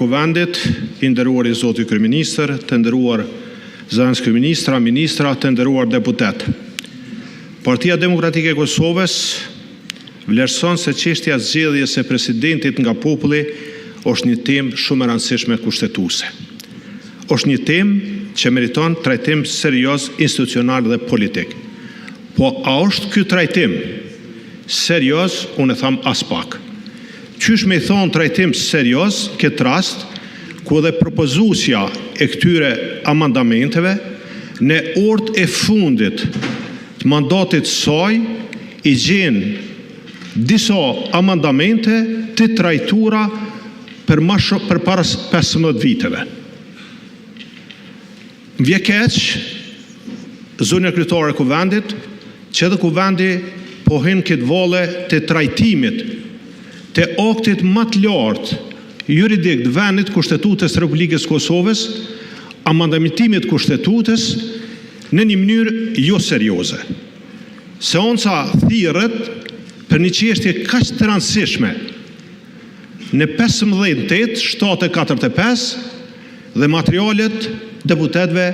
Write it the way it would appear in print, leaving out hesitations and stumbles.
Kuvendit, I nderuar zoti kryeministër, Të nderuar zëvendëskryeministra, Ministra, Të nderuar deputetë, Partia Demokratike e Kosovës vlerëson se çështja e zgjedhjes së Presidentit nga populli është një temë shumë e rëndësishme kushtetuese. Është një temë që meriton trajtim serioz institucional dhe politik. Po a është ky trajtim serioz? Unë them aspak. Qysh të thuash trajtim serioz në këtë rast, ku edhe propozuesja e këtyre amendamenteve në orët e fundit të mandatit të saj i gjen disa amendamente të trajtuara përpara 15 vjetëve. Më vjen keq, zonja kryetare e Kuvendit, që edhe Kuvendi po hyn në këtë valle të trajtimit të aktit më të lartë juridik të vendit, Kushtetutës së Republikës së Kosovës, amendamentimit të Kushtetutës në një mënyrë joserioze. Seanca thirret për një çështje kaq të rëndësishme më 15.8, 7:45 dhe materialet deputetëve